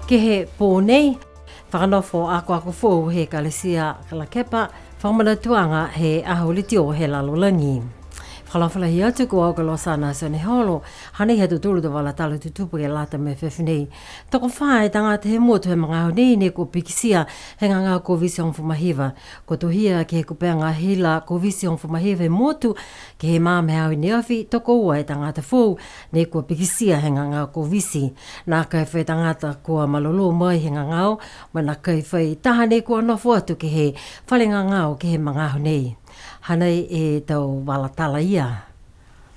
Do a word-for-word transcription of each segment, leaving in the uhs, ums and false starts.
Ke he pō nei, fakanofo akoako foou he Ekalesia Lakepa, fakamanatuaga he aho Letiō he lalolagi. Fakaalofa lahi atu, ko au ko Losana Sioneholo, hanei ha tautolu a tau vala tala tutupu ke lata mo e afiafi nei. Tokofā e tagata he motu he magaaho nei ne kua pikitia he gagao Koviti hogofulu ma hiva. Kua tohia ke he kupega hila Koviti hogofulu ma hiva he motu, ke he magaaho ne afi, tokoua e tagata foou ne kua pikitia he gagao Koviti. Nākai fai tagata kua malolō mai he gagao, mo e nākai fai taha ne kua nofo atu ke he fale gagao ke he magaaho nei. Hanei e tau vala tala ia.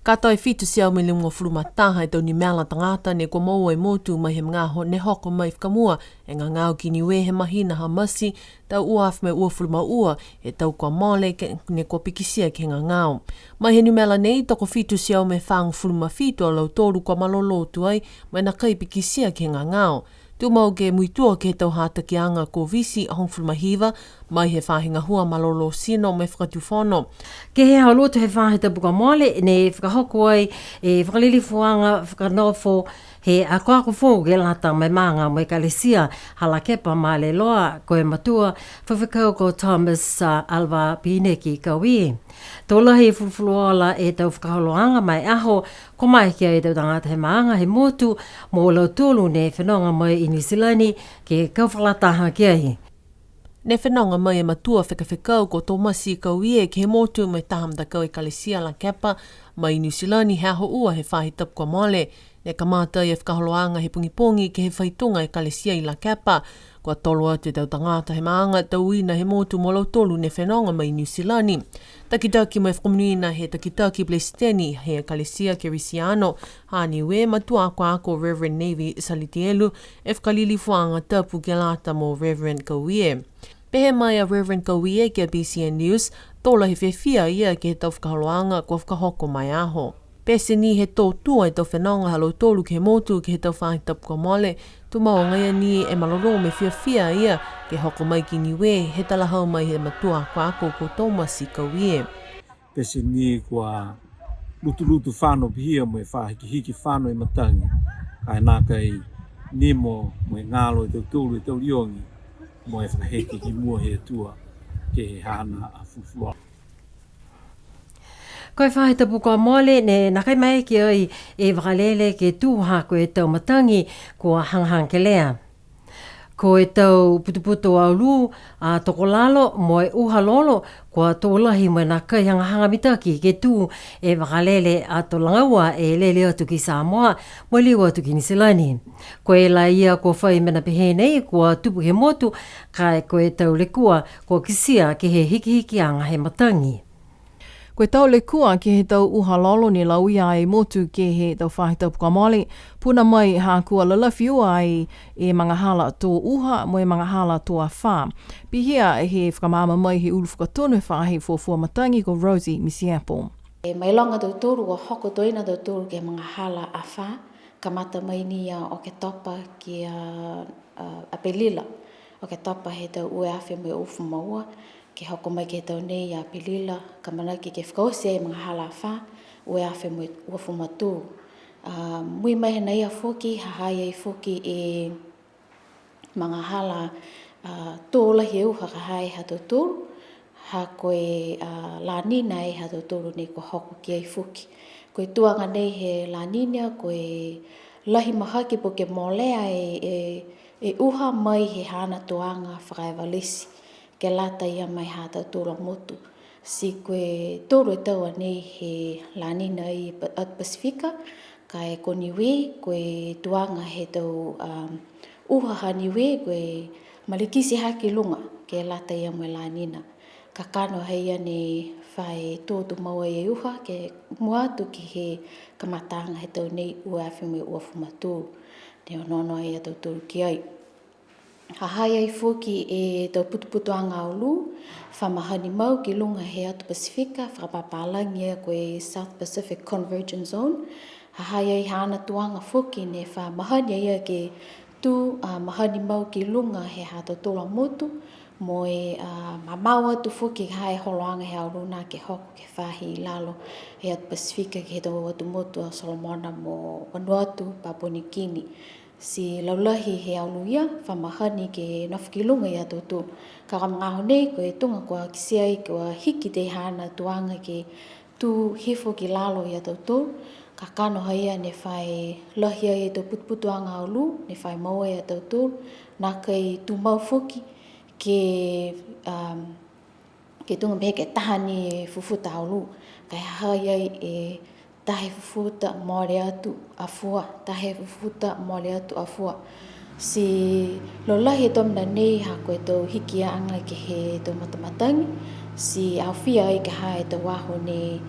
Katoa e fitu e teau mo e limagofulu ma taha e tau numela tagata ne kua moua e motu mai he magaaho ne hoko mai fakamua e gagao ki Niue he mahina ha Mati, tau ua afe mo e uafulu ma ua, he tau kua mole ke, ne kua pikitia ke he gagao. Mai he numela nei, tokofitu e teau mo e fāgofulu ma fitu a lautolu kua malolō tuai, mo e nākai pikitia ke he gagao. Tumau ke muitua ke he tau hatakiaga Koviti hogofulu ma hiva, mai he faahi gahua malolō tino mo e fakatufono. Ke he aho Lotu he faahi tapu kua mole, ne fakahoko ai e fakalilifuaga fakanofo he akoako foou ke lata mo e maaga mo e Ekalesia ha Lakepa ma Leloa, ko e matua faifekau ko Thomas, a, Alva Pineki Kaui. To lahi fulufuluola e tau fakaholoaga ma e aho, kua maeke ai e tau tagata he maaga he motu, mo lautolu ne fenoga mai i Niu Silani, ke kau fakalataha ki ai. Ne fenoga mai e matua fekafekau ko Tomasi Kauie ke he motu mo e taha matakau Ekalesia Lakepa mai Niu Silani he aho ua he faahi tapu kua mole. Ne kamata e fakaholoaga he pogipogi ke he faituga Ekalesia i Lakepa. Kua tolo atu e tau tagata he maaga tauina he motu mo lautolu ne fenoga mai Niu Silani. Takitaki mo e fakamonuina he takitaki Pelesiteni he Ekalesia Kerisiano ha Niue, matua akoako Reverend Navy Salitielu, e fakalilifuaga tapu ke lata mo Reverend Kauie. Pehē mai a Reverend Kauie ki a B C N News, to lahi fiafia a ia ke he tau fakaholoaga kua fakahoko ma e aho. Pete ni he tō tua e tau fenoga ha lautolu ke he motu ke he tau faahi tapu kua mole, tumau agaia ni e malolō mo e fiafia a ia ke hoko mai ki Niue, he talahau mai he matua akoako ko Tomasi Kauie. Pete ni kua lutulutu fano pihia mo e fakahikihiki fano e matagi, ka e nākai nimo mo e galo e tautolu e tau liogi, mo e fakaheke ki mua he Atua ke he haana a fulufuluola. Ko e faahi tapu kua mole ne nākai maeke ai e vakalele ke tū ha ko e tau matagi kua hagahaga kelea. Ko e tau putuputu aulū, a, tokolalo mo e uha lolo, kua tō lahi mo e nākai hagahaga mitaki ke tū e vakalele ato lagaua e lele atu ki Samoa, mo e liu atu ki Niu Silani. Ko e laia kua fai mena pehē nei, kua tupu he motu, ka e ko e tau lekua, kua kitia ke he hikihikiaga he matagi. Ko e tau lekua ke he tau uha lolo ne lauia e motu ke he tau faahi tapu kua mole, puna mai ha kua lalafi ua ai e magahala tō uha mo e magahala tō afā. Pihia he fakamaama mai he ulu fakatonu he faahi fuafua matagi ko Rosie Mitiepo. E mailoga tautolu, kua hoko tuai a tautolu ke he magahala afā, kamata mai ni a Oketopa ki a, a, Apelila. Oketopa he tau ua e afe mo e uafulu ma ua, ke hoko mai ke he tau nei a Apelila, ka manako ke fakaoti e magahala afā, ua e afe mo e uafulu ma tolu. A, mui mai hana ia foki, ha ha i ai foki e magahala, a, tō lahi e uha ka ha i ai ha tautolu, ha ko e, a, La Nina e ha tautolu nei kua hoko ki ai foki. Ko e tuaga nei he La Nina, ko e lahi mahaki po ke molea e, e, e uha mai he haana tuaga fakaevalesi, ke lata ia mo e ha tautolu a motu. Ti ko e tolu e tau a nei he La Nina i Pa-, a, Pasifika, ka e ko Niue, ko e tuaga he tau, um, uha ha Niue, ko e malikiti hake i luga, ke lata ia mo e La Nina. Kakano ha ia ne fai tō tumau ai e uha, ke mua atu ke he kamataaga he tau nei ua e afe mo e uafulu ma tolu, ne onoono ai a tautolu ki ai. Ha ha i ai foki e tau putuputuaga aulū, fa mahani mau ki luga he atu Pasifika, fakapapālagi ia ko e South Pacific Convergence Zone. Ha ha i ai haana tuaga foki ne fa mahani a ia ke tū, a, mahani mau ki luga he ha tautolu a motu, mo e, a, mamao atu foki ha e holoaga he aulū nā ke hoko ke he faahi i lalo he atu Pasifika ke he tau atu motu a Solomona mo Vanuatu, Papua New Guinea. Ti laulahi he aulu ia, fa mahani ke nofo ki luga ia tautolu. Ka ko e magaaho nei, ko e tuga kua kitia ai kua hiki e haana tuaga ke tū hifo ki lalo ia tautolu. Kakano ha ia ne fai lahi ai e tau putuputuaga aulu, ne fai moua ia tautolu. Nākai tumau foki ke, um, ke tuga pehē ke taha ni e fufuta aulu. Ka e ha ha i ai e taha e fufuta mole atu afua, taha e fufuta mole atu afua. Ti laulahi e tau mena nei ha ko e tau hikiaga ke he tau matamatagi, ti aofia ai ke he ha e tau aho ne,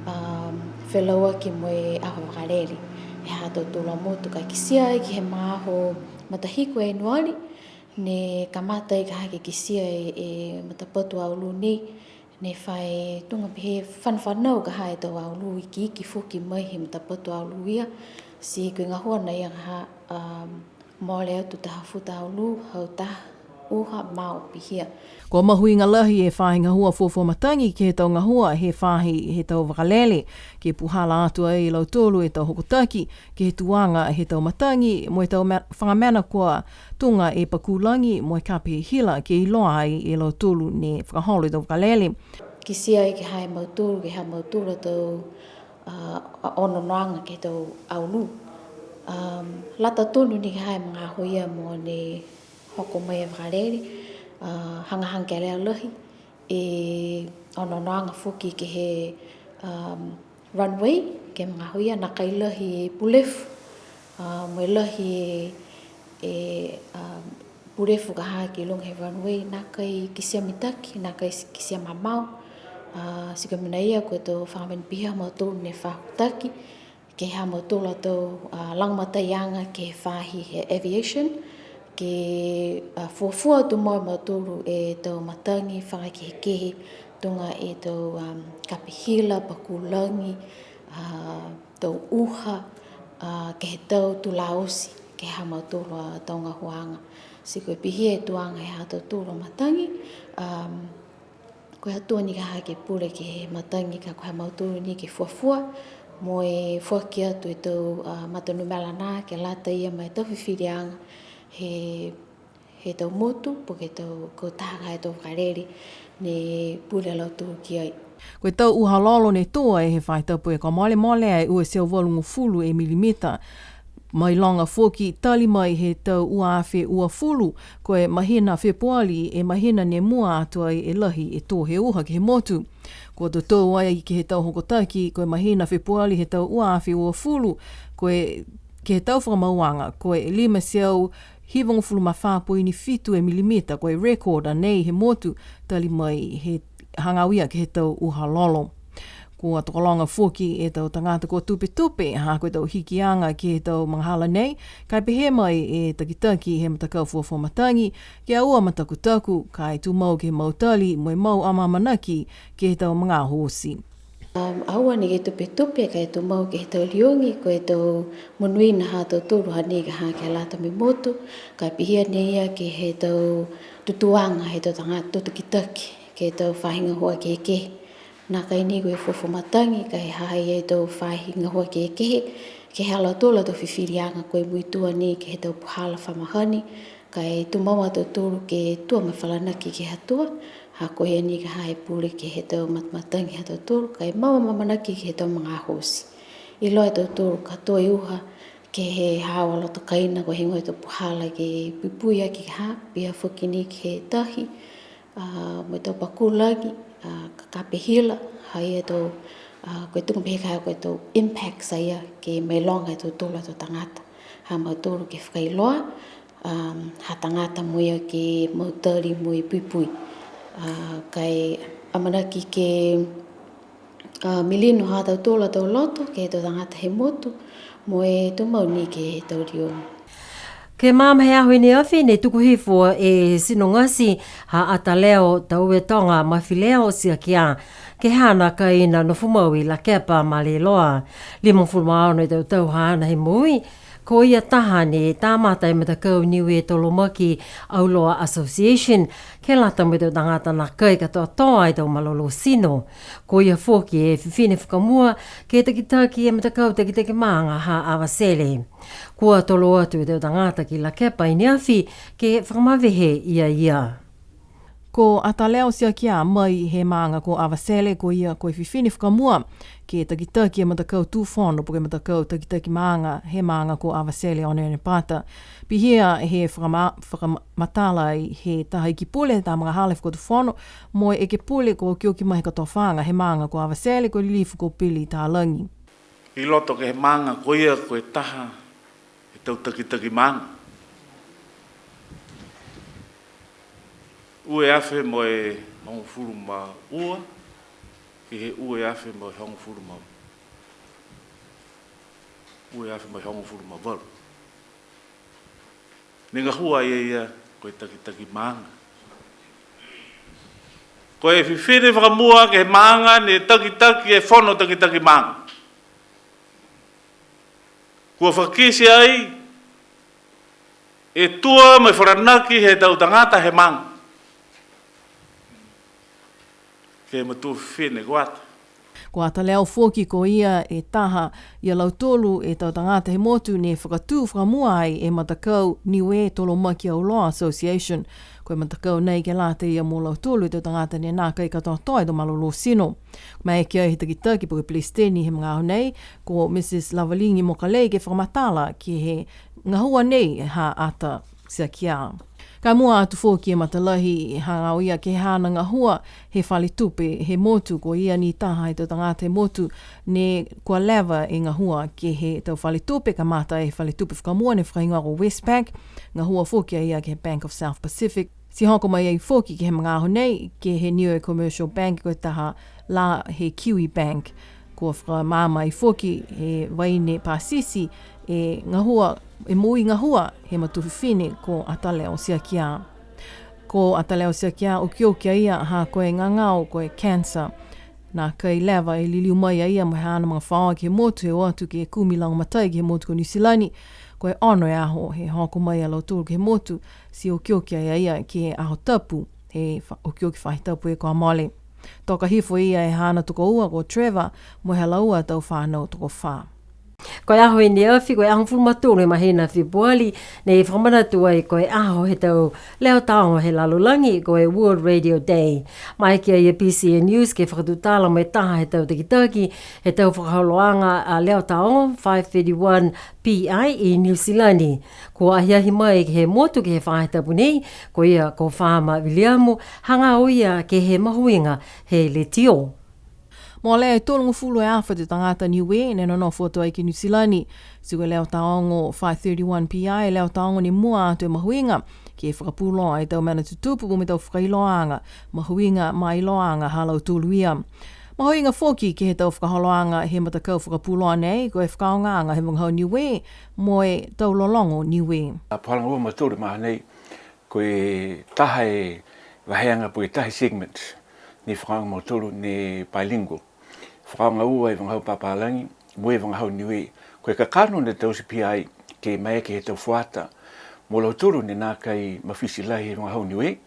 um, felauaki mo e aho vakalele. E ha tautolu a motu ka kitia ai ke he magaaho matahiku e Ianuari, ne kamata ai ke he ha ke kitia e, e matapatu aulu nei, ne fai tuga pehē fanafanau ke he ha e tau aulu ikiiki foki mai he matapatu aulu ia, ti ko e gahua nai a ha, um, mole atu taha futa aulu, hau taha, uha, mao, pihia. Kua mahuiga lahi e faahi gahua fuafua matagi ke he tau gahua he faahi he tau vakalele, ke puhala atu ai e lautolu e tau hokotaki, ke he tuaga he tau matagi, mo e tau me-, faga mena kua tuga e pakulagi, mo e kape hila, ke iloa ai e lautolu ne fakaholo e tau vakalele. Kitia ai ke he ha mautolu, ke he ha mautolu a tau, a, a onoonoaga ke he tau aulu. Um, lata tonu ni ke he ha magaaho ia mo ne hoko mai e vakalele, a, hagahaga kelea lahi, e onoonoaga foki ke he, um, runway, ke he magaaho ia nākai lahi e pulefu, a, mo e lahi e, e, um, pulefu ka ha ki luga he runway, nākai kitia mitaki, nākai kitia mamao, a, ti ko e mena ia ko e tau faga mena pihia ha mautolu ne fa hokotaki, ke he ha mautolu a tau, a, lagomataiaga ke he faahi he aviation, ke, a, fuafua atu mo mautolu e tau matagi fakakehekehe, tuga e tau, um, kape hila, pakulagi, a, tau uha, a, ke he tau tulaosi, ke he ha mautolu a tau gahuaaga. Ti ko e pihia e tuaga he ha tautolu a matagi, um, Ko e ha tautolu ni ka ha ke pule ke he matagi ka ko e ha mautolu ni ke fuafua, mo e foaki atu e tau, a, matanumela nā ke lata ia mo e tau fifiliaga he, he tau motu, po ke tau kautaha he tau vakalele, ne pule a lautolu ki ai. Ko e tau uha lolo ne tō ai he faahi tapu kua mole, mole ai ua e teau valugofulu e milimita. Mailoga foki, tali mai he tau ua afe uafulu, ko e mahina Fepuali e mahina ne mua atu ai e lahi e tō he uha ke he motu. Kua totou ai ke he tau hokotaki, ko e mahina Fepuali he tau ua afe uafulu, ko e, ke he tau fakamauaga, ko e lima e teau hivagofulu ma fā poini fitu e milimita, ko e record a nei he motu, tali mai he hagaao ia ke he tau uha lolo. Kua tokologa foki e tau tagata kua tupetupe, ha ko e tau hikiaga ke he tau magahala nei, ka e pehē mai e takitaki he matakau fuafua matagi, ke aua matakutaku, ka e tumau ke he mau tali, mo e mau amaamanaki ke he tau magaaho oti. Um, aua ni ke tupetupe, ka e tumau ke he tau liogi, ko e tau monuina ha tautolu ha nei ka ha ke lata mo e motu, ka e pihia nei ia ke he tau tutūaga he tau tagata tau takitaki, ke he tau faahi gahua kehekehe. Nākai ni ko e fuafua matagi, ka e ha ha i ai e tau faahi gahua kehekehe, ke he ha lautolu a tau fifiliaga ko e muitua ni ke he tau puhala fa mahani, ka e tumau a tautolu ke tua mo e falanaki ke he Atua, ha ko e ha ni ka ha e pule ke he tau mat-, matagi ha tautolu, ka e mau amaamanaki ke he tau magaaho oti. Iloa e tautolu ka tō e uha ke he haau a loto kaina, ko e heigoa e tau puhala ke puipui aki ke he ha, pihia foki ni ke he tahi, a, mo e tau pakulagi, a, ka, kape hila, ha i ai e tau, a, ko e tuga pehē ka ko e tau impacts a ia ke mailoga e tautolu a tau tagata. Ha mautolu ke fakailoa, um, ha tagata mo ia ke mautali mo e puipui. A, ka e amanaki ke, a, milino ha tautolu a tau loto, ke he tau tagata he motu, mo e tumau ni ke he tau liogi. Ke he magaaho he aho i ne afi, ne tuku hifo e tino gati ha Ataleo Tauetoga Mafileo Tiakia, ke he haana kaina nofo mau i Lakepa, Malietoa. Limagofulu ma ono e tau tau haana he moui, Ko ia taha ne kamata e matakau Niue Tolomaki Auloa Association, ke lata mo e tau tagata nākai katoatoa e tau malolō tino. Ko ia foki e fifine fakamua ke takitaki e matakau takitaki maaga ha Avatele. Kua tolo atu e tau tagata ki Lakepa i ne afi ke fakamavehe ia ia. Ko Ataleo Tiakia mai he maaga ko Avatele, ko ia ko e fifine fakamua ke takitaki e matakau tūfono, po ke matakau takitaki maaga he maaga ko Avatele Oneonepata. Pihia he fakama-, fakamatala ai he taha iki pule, taha magahala he fakatufono, mo e ekepule kua okioki mai he kotofaaga he maaga ko Avatele, ko e Lilifu ko Pili Talagi. I loto ke he maaga ko ia ko e taha he tau takitaki maaga. Ua e afe mo e hogofulu ma ua, ke he ua e afe mo e hogofulu ma, ua e afe mo e hogofulu ma valu. Ne gahua ia ia ko e takitaki maaga. Ko e fifine fakamua ke he maaga ne takitaki e fono takitaki maaga. Kua fakakite ai e tua mo e falanaki he tau tagata he maaga. Ke he matua fifine ko Ata. Ko Ataleo foki ko ia e taha ia lautolu e tau tagata he motu ne fakatū fakamua ai e matakau Niue Tolomaki Auloa Association. Ko e matakau nei ke lata ia mo lautolu e tau tagata ne nākai katoatoa e tau malolō tino. Maeke ai he takitaki po ke pelesiteni he magaaho nei, ko Mrs Lavaligi Mokalei ke fakamatala ke he gahua nei ha Ata Tiakia. Ka mua atu foki e matalahi hagaao ia ke he haana gahua he fale tupe he motu, ko ia ni taha he tau tagata he motu ne kua leva e gahua ke he tau fale tupe, kamata e fale tupe fakamua ne fakahigoa ko Westpac, gahua foki a ia ke he Bank of South Pacific. Ti hoko mai ai foki ke he magaaho nei, ke he Niue Commercial Bank, ko e taha lā he Kiwi Bank. Kua fakamaama ai foki he vaine pasisi e gahua, e moui gahua he matua fifine ko Ataleo Tiakia. Ko Ataleo Tiakia okioki a ia ha ko e gagao ko e cancer. Nākai leva e liliu mai a ia mo e haana magafaoa ke he motu, he o atu ke kumi lagomatai ke he motu ko Niu Silani. Ko e ono e aho he hoko mai a lautolu ke he motu, ti okioki ai a ia ke he Aho Tapu, he fa-, okioki faahi tapu e kua mole. Toka hifo ia e haana tokoua ko Trevor, mo e ha laua a tau fanau tokofā. Ko e aho i ne afi, ko e aho hogofulu ma tolu he mahina Fepuali, ne fakamanatu ai ko e aho he tau leo taogo he lalolagi, ko e World Radio Day. Maeke ai e BCN News ke fakatutala mo e taha he tau takitaki he tau fakaholoaga a leo taogo, five thirty-one PI i Niu Silani. Kua ahiahi mai ke he motu ke he faahi tapu nei, ko ia ko Fama Viliamu, hagaao ia ke he mahuiga he letiō. Molea e tolugofulu e afe e tau tagata Niue ne nonofo atu ai ki Niu Silani. Ti ko e leo taogo five thirty-one PI, e leo taogo ne mua atu e mahuiga ke fakapuloa e tau mena tutupu mo e tau fakailoaaga, mahuiga ma e iloaaga ha lautolu ia. Mahuiga foki ke he tau fakaholoaga he matakau fakapuloa nei, ko e fakaaogaaga he vagahau Niue mo e tau lologo Niue. A, puhala gahua mautolu he magaaho nei, ko e taha e vaheaga po ke taha e segment ne fakaaoga e mautolu ne bilingual. Fakaaoga ua e vagahau papālagi mo e vagahau Niue. Ko e kakano ne taute PI ke maeke he tau fuata mo lautolu ne nākai mafiti lahi he vagahau Niue,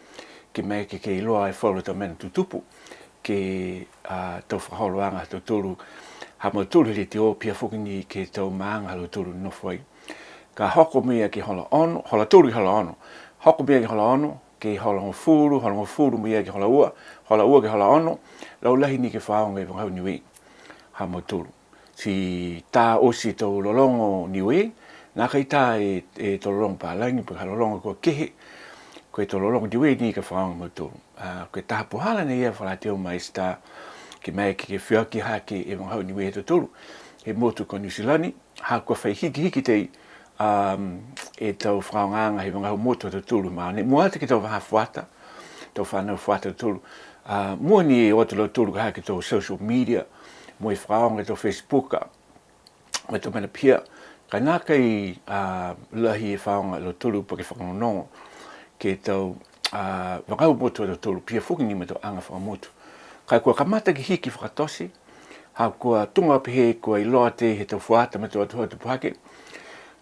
ke maeke ke iloa e falu tau mena tutupu ke he, a, tau fakaholoaga ha tautolu, ha mautolu he letiō, pihia foki ni ke he tau maaga ha lautolu ne nofo ai. Ka hoko mai ia ke he hola ono, hola tolu ke he hola ono. Hoko mai ia ke he hola ono, ke he hola hogofulu, hola hogofulu mai ia ke he hola ua, hola ua ke he hola ono, laulahi ni ke fakaaoga e vagahau Niue ha mautolu. Ti tā oti e tau lologo Niue, nākai tā e, e tau lologo palagi, po ke ha lologo kua kehe, ko e tau lologo Niue ni ka fakaaoga e mautolu. A, ko e taha puhala nei ia fakalataha mai e STAR, ke maeke ke feoaki hake e vagahau Niue ha tautolu he motu ko Niu Silani, ha kua fai hikihiki tei, um, e tau fakaaogaaga he vagahau motu ha tautolu, ma ne mua atu ke he tau vahā fuata, tau fanau fuata ha tautolu. A, mua ni e o atu a lautolu ka ha ke he tau social media, mo e fakaaoga e tau Facebook, a, mo e tau mena pihia, ka e nākai, a, lahi e fakaaoga ha lautolu po ke fakanogonogo ke he tau, a, vagahau motu ha tautolu, pihia foki ni mo e tau aga fakamotu. Ka e kua kamata ke hiki fakatote, ha kua tuga pehē kua iloa tei he tau fuata mo e tau atuhau tupu hake,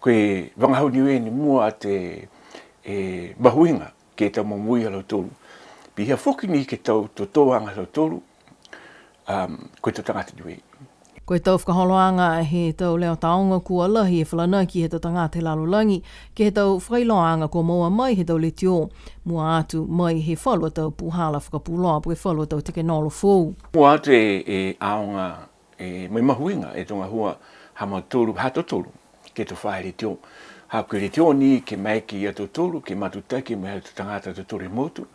Ko e vagahau Niue ni mua atu e mahuiga ke he tau momoui ha lautolu. Pihia foki ni ke he tau totouaga ha lautolu, um, ko e tau tagata Niue. Ko e tau fakaholoaga he tau leo taoga kua lahi e falanaki he tau tagata he lalolagi, ke he tau fakailoaaga kua moua mai he tau letiō, mua atu mai he falu a tau puhala fakapuloa, po ke falu a tau tekenolosi foou. Mua atu e, e aoga, e, mo e mahuiga e tau gahua ha mautolu, ha tautolu, ke tau fai letiō. Ha ko e letiō ni ke maeke ia tautolu, ke matutaki mo e tau tagata ha tautolu he motu.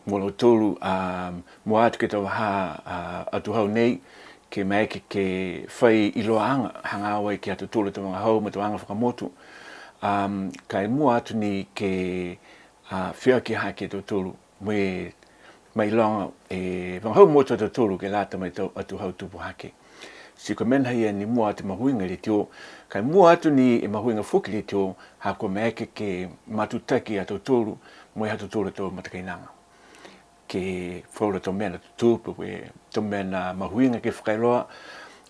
Mo lautolu, a, mua atu ke he tau vahā, a, atuhau nei, ke maeke ke fai iloaaga, hagaao ai ke he ha tautolu a tau vagahau mo e tau aga fakamotu. Um, ka e mua atu ni ke, a, feaki hake e tautolu, mo e mailoga e vagahau motu ha tautolu ke lata mo e tau atuhau tupu hake. Ti ko e mena ia ni mua atu e mahuiga e letiō, ka e mua atu ni e mahuiga foki e letiō, ha kua maeke ke matutaki a tautolu, mo e ha tautolu a tau matakainaga. Ke he falu a tau mena tutupu, e tau mena mahuiga ke fakailoa,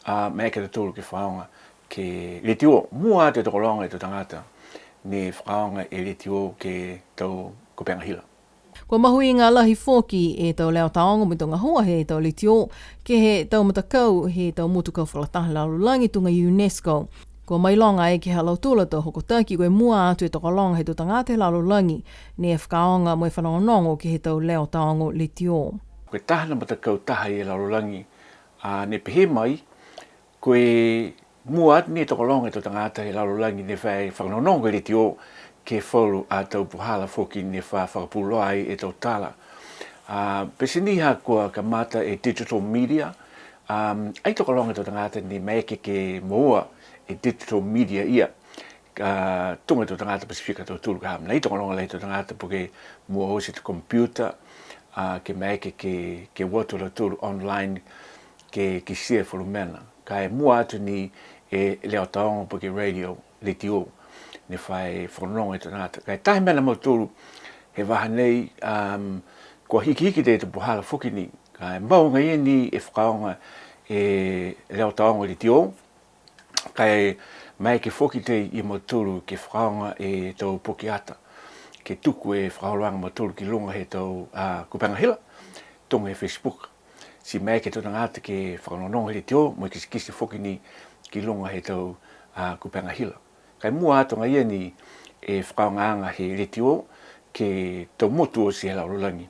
a, maeke a tautolu ke fakaaoga ke he letiō, mua atu e tokologa he tau tagata, ne fakaaoga e letiō ke he tau kupega hila. Kua mahuiga lahi foki e tau leo taoga mo e tau gahua he tau letiō, ke he tau matakau he tau motu kau fakalataha he lalolagi tuga e UNESCO. Kua mailoga ai ke he ha lautolu a tau hokotaki, ko e mua atu e tokologa he tau tagata he lalolagi, ne fakaaoga mo e fanogonogo ke he tau leo taoga letiō. Ko e taha ni a matakau taha he lalolagi, a, ne pehē mai, ko e mua atu ni e tokologa he tau tagata he lalolagi ne fa fanogonogo e letiō, ke he falu a tau puhala foki ne fa fakapuloa ai e tau tala. A, pete ni ha kua kamata e digital media, um, ai tokologa he tau tagata ne maeke ke moua e digital media ia, a, tuga e tau tagata Pasifika ha tautolu ka ha, ne ai tokologa lahi he tau tagata po ke mua oti e tau computer, a, ke maeke ke, ke o atu a lautolu online, ke, ke kitia e falu mena. Ka e mua atu ni e leo taoga po ke radio, letiō, ne fa fanogonogo e tau tagata. Ka e taha mena ha mautolu he vahā nei, um, kua hikihiki e tau puhala foki ni. Ka e mau agaia ni e fakaaoga e leo taoga letiō, ka e maeke foki ia mautolu ke fakaaoga e tau pokiata, ke tuku e fakaholoaga ha mautolu ki luga he tau, a, kupega hila, tuga e Facebook. Ti maeke e tau tagata ke fanogonogo he letiō, mo e kitekite foki ni ki luga he tau, a, kupega hila. Ka e mua atu agaia ni e fakaaogaaga he letiō ke he tau motu oti he lalolagi,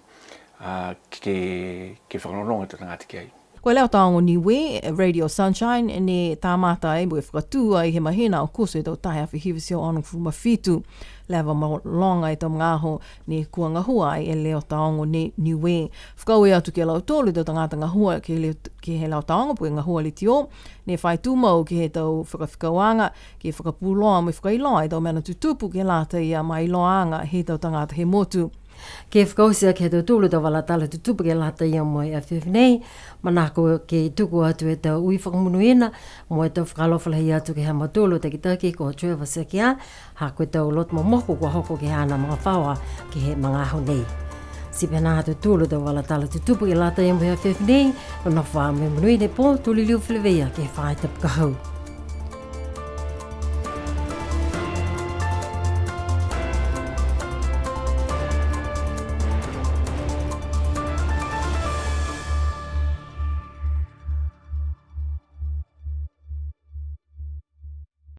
a, ke, ke fanogonogo e tau tagata ki ai. Ko e leo taoga Niue, Radio Sunshine, ne kamata ai mo e fakatū ai he mahina Aokuso he tau taha e afe hiva e teau onogofulu ma fitu. Leva mailoga e tau magaaho ne kua gahua ai e leo taoga Niue. Fakaaue atu ki a lautolu e tau tagata gahua ke he leo, ke he leo taoga po ke gahua letiō, ne fai tumau ke he tau fakafekauaga, ke fakapuloa mo e fakailoa e tau mena tutupu ke lata ia mo e iloaaga he tau tagata he motu. Ke fakaoti aki ha tautolu a tau vala tala tutupu ke lata ia mo e afiafi nei, manako ke tuku atu e tau ui fakamonuina, mo e tau fakaalofa lahi atu ke he ha mautolu a takitaki ko Trevor Sekia, ha ko e tau loto momoko kua hoko ke he haana magafaoa ke he magaaho nei. Ti pihia ha tautolu a tau vala tala tutupu ke lata ia mo e afiafi nei, nonofo ā mo e monuina e pō, to liliu feleveia ke he faahi tapu ka hau.